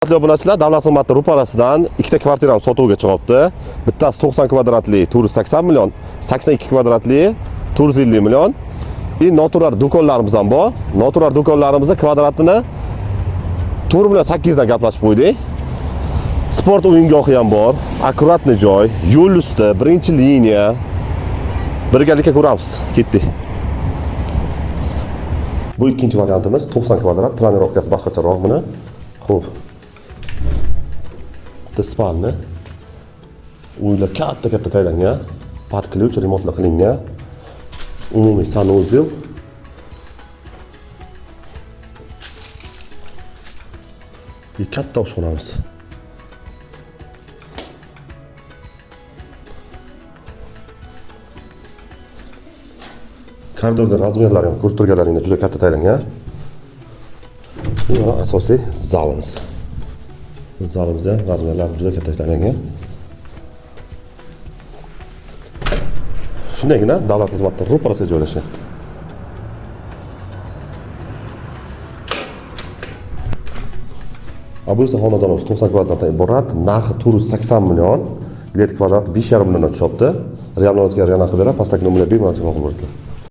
Hurmatli obunachilar, davlat xizmati ro'parasidan ikkita kvartiram sotuvga chiqibdi. Bittasi 90 kvadratli 480 million, 82 kvadratli 450 million. И noturar do'konlarimiz ham bor. Noturar do'konlarimizda kvadratini 4 million 800 dan gaplashib qo'ydik. Sport o'yingohi ham bor, akkuratniy joy, yo'l usti, birinchi liniya. Birgalikda ko'ramiz. Ketdik. Bu ikkinchi variantimiz 90 kvadrat, planirovkasi boshqacharoq buni. Xo'p. Bitta spalni. Uylar katta-katta taylangan. Под ключ remontlar qilingan. Umumiy санузел. И katta oshxonamiz. Koridorda razmerlari ham ko'rib turganlaringda juda katta taylangan. Bu mana asosiy zalimiz. Zalimizda ham razmerlari juda katta taylangan. Shundaygina davlat xizmati ro'parasiga joylashgan. A bu esa xonadonimiz 90 kvadratdan iborat. Narxi 480 million. Где-то kvadrat 5,5 milliondan tushyapti. Real o'zgargan narxi beradi, pastdagi nomerlar bemalol telefon qilib berasizlar.